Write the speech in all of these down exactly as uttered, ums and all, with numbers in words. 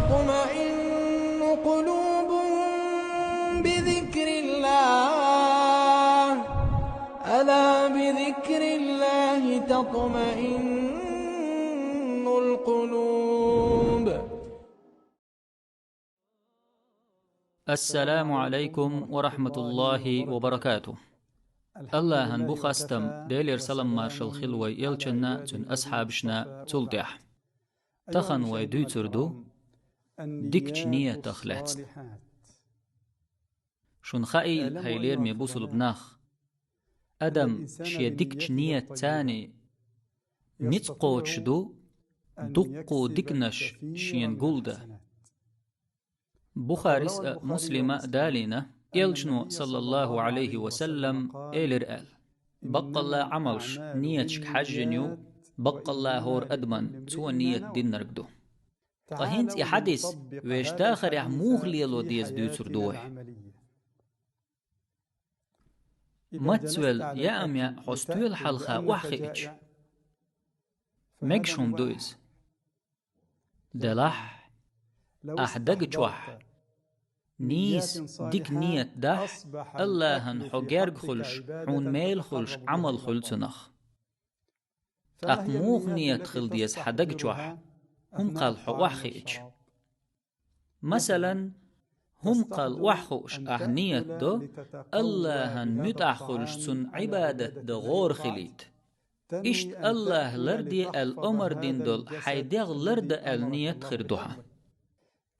تطمئن قلوبهم بذكر الله، ألا بذكر الله تطمئن القلوب. Ассаламу алейкум ва рахматуллахи ва баракату. Аллахьан бу хастам, Делера салам-маршал хила вай элчанна, цун асхьабашна, цул тӀехь. Тахан вай дуьйцур ду дикачу ниятах лаьцна. Шуна хаийла, хьай лераме бусулба нах, адам шен дикачу ниятца ницкъ кхочуш ду дуккха диканаш шена гулдан. Бухарис а, Муслима а далийна, элчано, саллаллаху алейхи ва саллам, элира аьлла: «Баккъалла Ӏамалш нияташка хьаьжжина ю, баккъалла хӀора адаман цо ният динарг ду». Ткъа хӀинца и хьадис вешан дахарехь муха лело деза дуьйцур ду вай. Мацвелла яа-м яа хьо стоьла хьалха охьахиъча, мегаш хӀума ду иза. Делахь, ахь дага чохь нийса дика ният дахь, Аллахьан хьо герга хуьлуш, хьуна мела хуьлуш Ӏамал хуьлу цунах. ТӀаккха муха ният хила деза хьан дага чохь, хӀума кхалла хьо охьахиъча? Масалан, хӀума кхалла охьахууш ахь ният до, Аллахьан муьтӀахь хуьлуш цунна Ӏибадат дан гӀора хилийта. Иштта Аллахь ларде аьлла омар дина долу хьайн дегӀ лардан аьлла ният хир ду хьан.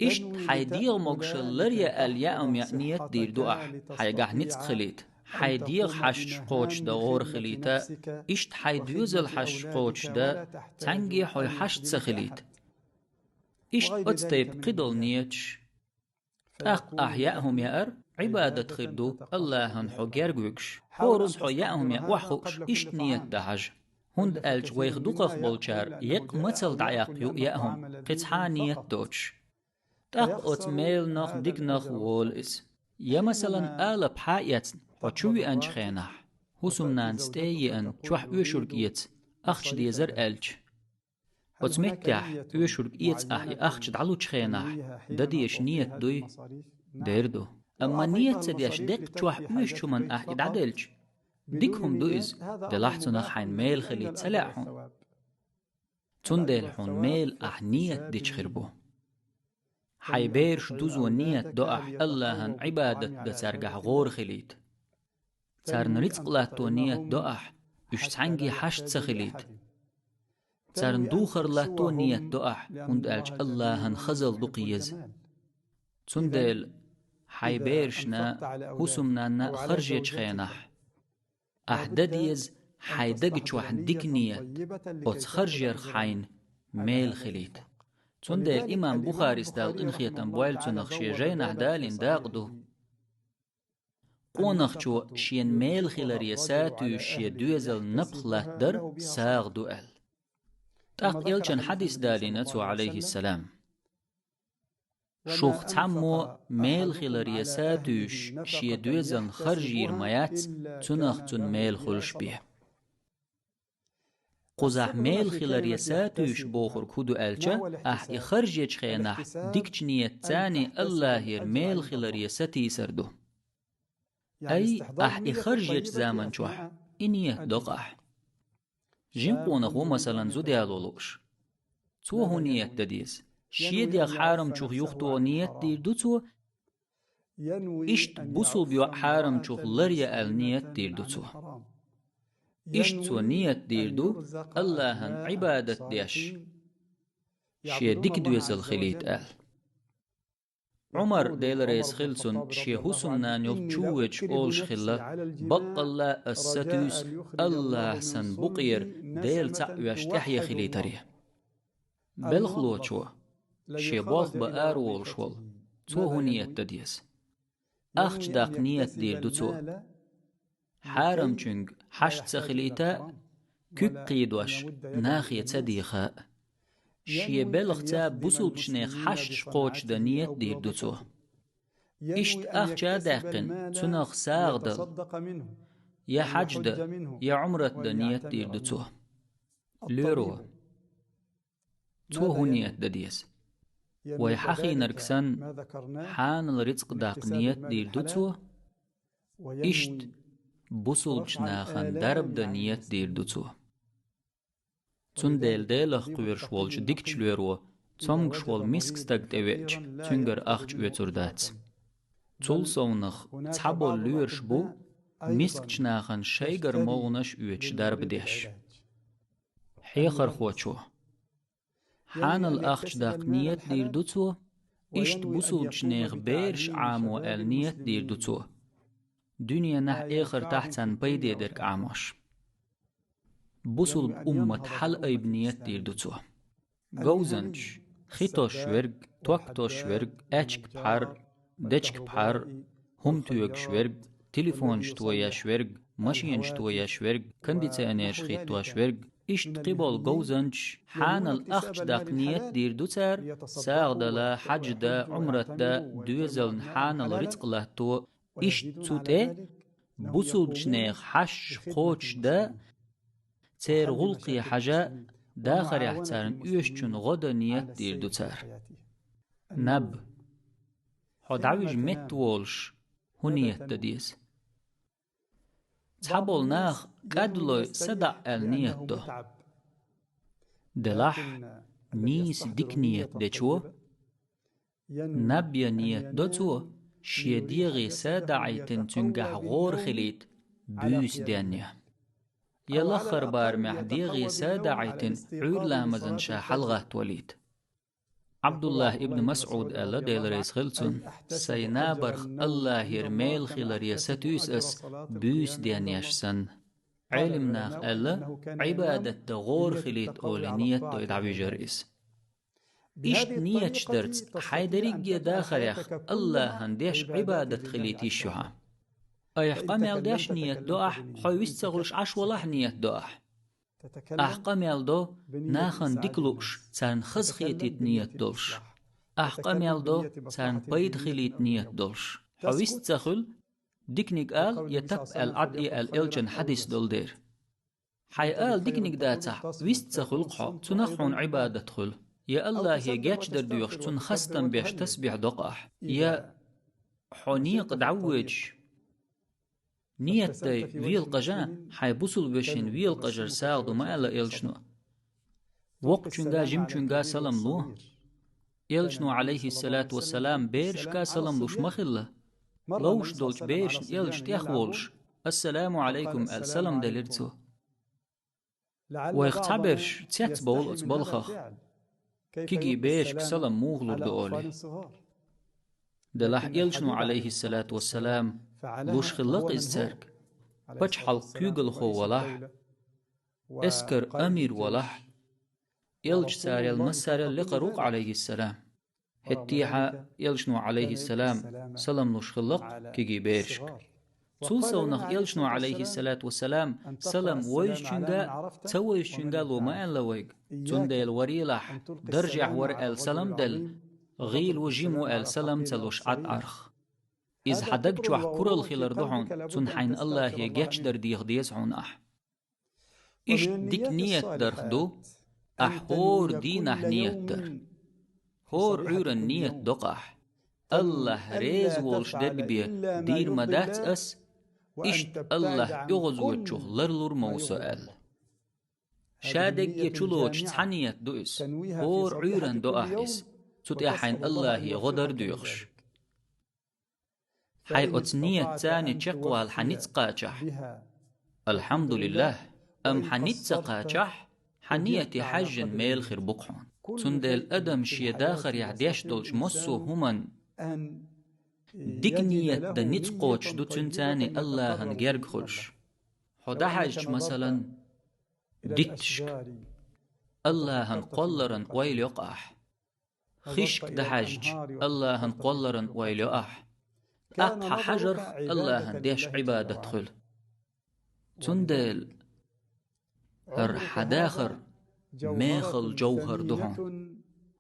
Иштта хьайн дегӀан могушалла ларъян аьлла яа-м яа ният дийр ду ахь, хьайгахь ницкъ хилийта, хьайн дегӀан хьашташ кхочушдан гӀора хилийта, иштта хьайн доьзалан хьашташ кхочушдан, цхьаьнгге хьо хьашт ца хилийта. Иштта оцу тайпа кхидолу нияташ. ТӀаккха ахь яа хӀума яар Ӏибадат хир ду, Аллахьан хьо герга вуьгуш. ХӀоразза хьо яа хӀума яа охьахууш, иштта ният дан хьажа. ХӀунда аьлча вайх дукхах болчара еккъа мацалла дӀаяккха ю яа хӀума, кхин цхьа а ният доцуш. ТӀаккха оцу меланах, диканах волу иза. Я, масалан, алап хьа а эцна, хьо чу веанчу хенахь, хӀусамнанас тӀе а еана, чохь оьшург эца, ахча дезара аьлча. Оцу меттехь оьшург эца ахь и ахча дӀалучу хенахь, дан дезаш ният дуй? Дер ду. Амма ният ца деш деккъа чохь оьшучу хӀуманна ахь и дӀаделча, дика хӀума ду иза, делахь цунах хьайна мела хилийта ца лаьа хьуна. Цундела хьуна мела ахь ният дича хир бу. Хьайн бераш дузо ният до ахь Аллахьан Ӏибадат дан цаьргахь гӀора хилийта. Царна рицкъ латто ният до ахь, уьш цхьаьнгге хьашт ца хилийта. Царна духар латто ният до ахь, хӀунда аьлча Аллахьан хазалла ду-кх иза. Цундела хьайн берашна, хӀусамнанна харжечу хенахь, ахь дан деза хьайн дага чохь дика ният, оцу харжарх хьайна мела хилийта. Цундела имам Бухарис, Дала къинхетам бойла цунах, шен жайнахь далийна дакъа ду: къонахчо шена мела хиларе сатуьйсуш шен доьзална напха латтадар сагӀа ду аьлла. ТӀаккха элчан хьадис далийна цо, алейхиссалам: «Шух цхьаммо мела хиларе сатуьйсуш шен доьзална харж йийр ма яц, цунах цунна мела хуьлуш бен». Кхузахь мела хиларе сатуьйсуш бохург хӀун ду аьлча, ахь и харжечу хенахь дикачу ниятца Аллахьера мела хиларе сатийсар ду. Ай, ахь и харжечу заман чохь и ният до-кх ахь. Жима къонах ву, масалан, зуда яло лууш. Цо хӀун ният дан деза? Шен дегӀ хьарамчух юхатоха ният дийр ду цо, иштта бусулба йоӀ хьарамчух ларъян аьлла ният дийр ду цо. Иштта цо ният дийр ду, Аллахьан Ӏибадат деш, шен дика доьзал хилийта аьлла. Ӏумар, Дела реза хила цунна, шен хӀусамнана йолчу чу воьдуш олуш хилла: «Баккъалла ас сатуьйсу Аллахь сан букъера Дела цхьаъ веш тӀаьхье хилийтаре». Белхалочо, шен болх бан араволуш волу, цо хӀун ният дан деза? Ахча даккха ният дийр ду цо. Хьарамчуьнга хьашт ца хилийта а, куьг кхийдош нахе ца деха а. Шен белхаца бусулбачу нехан хьашташ кхочушдан ният дийр ду цо. Иштта ахча а даьккхина, цунах сагӀа дала, я хьаьж дан, я Ӏумрат дан ният дийр ду цо. Лоьро. Цо хӀун ният дан деза? Вай хьахийнарг санна, хьанал рицкъ даккха ниет дийр ду цо, иштта бусулбчу нахана дарба дан ниет дийр ду цо. Цундела Делах кхоьруш волчу дикачу лоьро цомгуш волу миска стаг тӀевеача, цуьнгара ахча оьцур дац. Цул совнах цхьаболу лоьраш бу мискачу нахана шайгара могӀанаш оьцуш дарба деш. Хьехархочо. Хьанал ахча даккха ниет дийр ду цо, иштта бусулбчу нехан бераш Ӏамо аьлла ниет дийр ду цо. Дуьненахь, эхартахь царна пайде дерг Ӏамош. Бусулба уммат хьалаайба ниет дийр ду цо. Говзанчаш: хи тосуш верг, ток тосуш верг, аьчка пхьар, дечка пхьар, хӀума тоьгуш верг, телефонаш тоеш верг, машенаш тоеш верг, кондиционераш хӀиттош верг, иштта кхиболу говзанчаш хьанал ахча даккха ниет дийр ду цара, сагӀа дала, хьаьж дан, Ӏумрат дан, доьзална хьанал рицкъ латто, иштта цу тӀе бусулбчу нехан хьашташ кхочушдан, церан гӀуллакхе хьажа, дахарехь царна оьшучунна гӀо дан ниет дийр ду цара. Наб. Хьо дӀавижа метта волуш хӀун ниет дан деза? Цхьаболу наха кӀадлой са даӀа аьлла ниет до. Делахь, нийса дика ниет дечо, наб ян ниет до цо, шен дегӀе са даӀийтина цуьнгахь гӀора хилийта буьйса денъян. Я лаххара барамехь дегӀе са даӀийтина Ӏуьйра ламазан ша хьалагӀаттавалийта. Ӏабдуллахь ибн МасӀуд аьлла, Дела реза хила цунна: «Сайн набарх Аллахьера мел хиларе сатуьйсу ас, буьйса денъеш санна». Ӏелам наха аьлла, Ӏибадат дан гӀора хилийта олий ниет дой дӀавижар иза. Иштта ниеташ дарца хьайн дерриге а дахарех Аллахьан деш Ӏибадат хилийта йиш ю хьан. Айхьа къамел деш ниет до ахь, хьо вист ца хуьлуш Ӏаш валахь ниет до ахь. Ахь къамел до, нахана дика лууш, царна хазахетийта ниет долуш. Ахь къамел до, царна пайда хилийта ниет долуш. Хьо вист ца хуьлу, диканиг ала я тап аьлла Ӏад и аьлла элчан хьадис долу дера. Хьайн ала диканиг дацахь, вист ца хуьлу-кх хьо, цунах хьуна Ӏибадат хуьлу. Я Аллахье гечдар доьхуш, цунна хастам беш тасбихь до-кх ахь. Я хьо некъа дӀавоьдуш, ниет дай велакъажа, хьайн бусулба вешин велакъажар сагӀа ду ма аьлла элчано. Воккхачуьнга, жимачуьнга салам ло. Элчано, Ӏалайхиссалату вассалам, берашка салам луш ма хилла. Ловш долчу берашна элча тӀехволуш, «Ассаламу Ӏалайкум» аьлла салам делира цо. Вайх цхьаберш цецбовлу оцу балхах, кегий берашка салам муха лур ду олий. Делахь элчано, Ӏалайхиссалату вассалам, луш хилла-кх иза цаьрга. Пачхьалкх куьйгалхо валахь, эскар амир валахь, элча царел массарел лекхар ву-кх, Ӏалайхиссалам. ХӀеттехьа элчано, Ӏалайхиссалам, салам луш хилла-кх кегий берашка. Цул совнах элчано, Ӏалайхиссалату вассалам, салам вевзачуьнга а, ца вевзачуьнга а ло ма аьлла вайга. Цундела варелахь, даржехь вара аьлла салам делла, гӀийла ву, жима ву аьлла салам ца луш Ӏад Ӏарх. Иза хьан даг чохь куралла хилар ду хьуна, цунна хьайна Аллахье гечдар деха деза хьуна ахь. Иштта дика ниет дарх ду, ахь хӀора дийнахь ниет дар. ХӀора Ӏуьйранна ниет до-кх ахь. Аллахь реза волуш дерг бен дийр ма дац ас, иштта Аллахь оьгӀазвоьдучух ларлур ма ву со аьлла. Ша дерриге чулоцуш цхьа ниет ду иза. ХӀора Ӏуьйранна до ахь иза. Цу тӀехь хьайна Аллахье гӀо дар доьхуш. Хьайн оцу ниятца чекхвала хьан ницкъ кхачахь, алхьамдулиллахь, амма хьан ницкъ ца кхачахь, хьан нияте хьаьжжина мела хир бу-кх хьуна. Цундела адам шен дахарехь деш долчу массо а хӀуманна дика ният дан ницкъ кхочуш ду, цуьнца Аллахьан герга хуьлуш. Хьо дӀахьаьжча, масалан, дитташка, Аллахьан кхолларан ойла йо-кх ахь. Хишка дӀахьаьжча, Аллахьан кхолларан ойла йо ахь. ТӀаккха хьан хьажарх Аллахьан деш Ӏибадат хуьлу. Цундела хӀара хьан дахар мехала жовхӀар ду хьуна.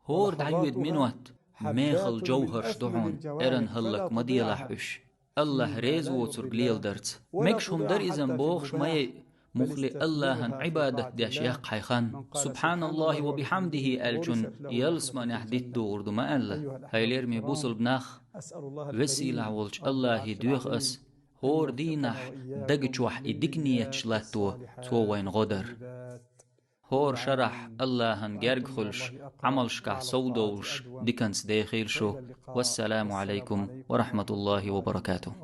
ХӀора дӀайоьду минот мехала жовхӀарш ду хьуна, эрна хӀаллак ма делахь уьш. Аллахь реза воцург леладарца. Мегаш хӀума дара иза-м бохуш ма яй, Мухли Аллахьан Ӏибадат деш яккха хьай хан. «Субханаллахи ва бихьамдихи» аьллачун ялсаманехь дитт догӀур ду ма аьлла. Хьайлерме бусулба нах, весийлахь волчу Аллахье доьху ас, хӀора дийнахь дага чохь и дика ниеташ латто, цо вайна гӀо дар. ХӀора шарахь Аллахьан герга хуьлуш, Ӏамалшкахь сов довлуш, диканца дехийла шу. Вассаламу Ӏалайкум ва рахьматуллахи ва баракатух.